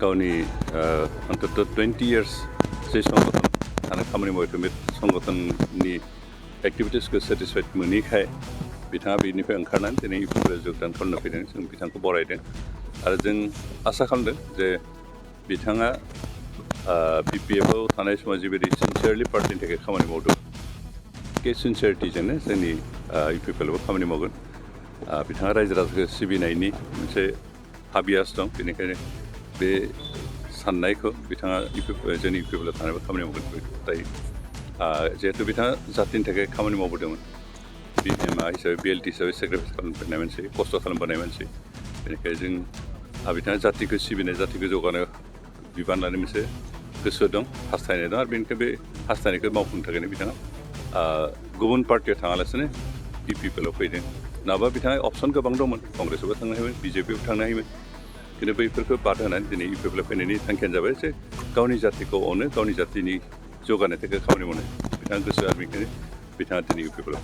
गावनि अन्तत 20 years जे संगठन थानाय खामानि मावबाय बे संगठननि एक्टिभिटिसखौ सेटिसफाइड मोनैखाय बिथाङा बेनिफ्राय ओंखारनानै दिनै इउपिपिएल जगदान खालामनो फैदों जों बिथांखौ बरायदों आरो जों आसा खालामदों जे बिथाङा बिपिएफआव थानाय समाव जिबायदि सिनसियारलि पार्टिनि थाखाय खामानि मावदों बे सिनसियारिटिजोंनो जोंनि इउपिपिएलआवबो खामानि मावगोन बिथाङा रायजो राजाखौ सिबिनायनि मोनसे हाबियास दं बेनिखायनो बे साननायखौ बिथाङा जोंनि इउपिपिएलआव थानायबो खामानि मावगोन दायो जिहेतु बिथाङा जातिनि थाखाय खामानि मावबोदोंमोन मा हिसाबै बिएलटि हिसाबै सेक्रिफाइस खालामबोनाय मानसि खस्थ' खालामबोनाय मानसि बेनिखायनो जों बिथाङा जातिखौ सिबिनाय जातिखौ जौगानायाव बिबान लानाय मोनसे गोसो दं हास्थायनाय दं आरो बेनिखायनो बे हास्थायनायखौ मावफुंनो थाखायनो बिथाङा गुबुन पार्टियाव थाङालासिनो इउपिपिएलआव फैदों नङाबा बिथाङा अपसन गोबां दंमोन कंग्रेसआवबो थांनो हायोमोन बिजेपिआवबो थांनो हायोमोन खिन्थु बैफोरखौ बाद होनानै दिनै इउपिपिएलआव फैनायनि थांखियानो जाबाय जे गावनि जातिखौ अनो गावनि जातिनि जौगानाय थाखाय खामानि मावनाय बिथाङा गोसो आरो बेनिखायनो बिथाङा दिनै इउपिपिएलआव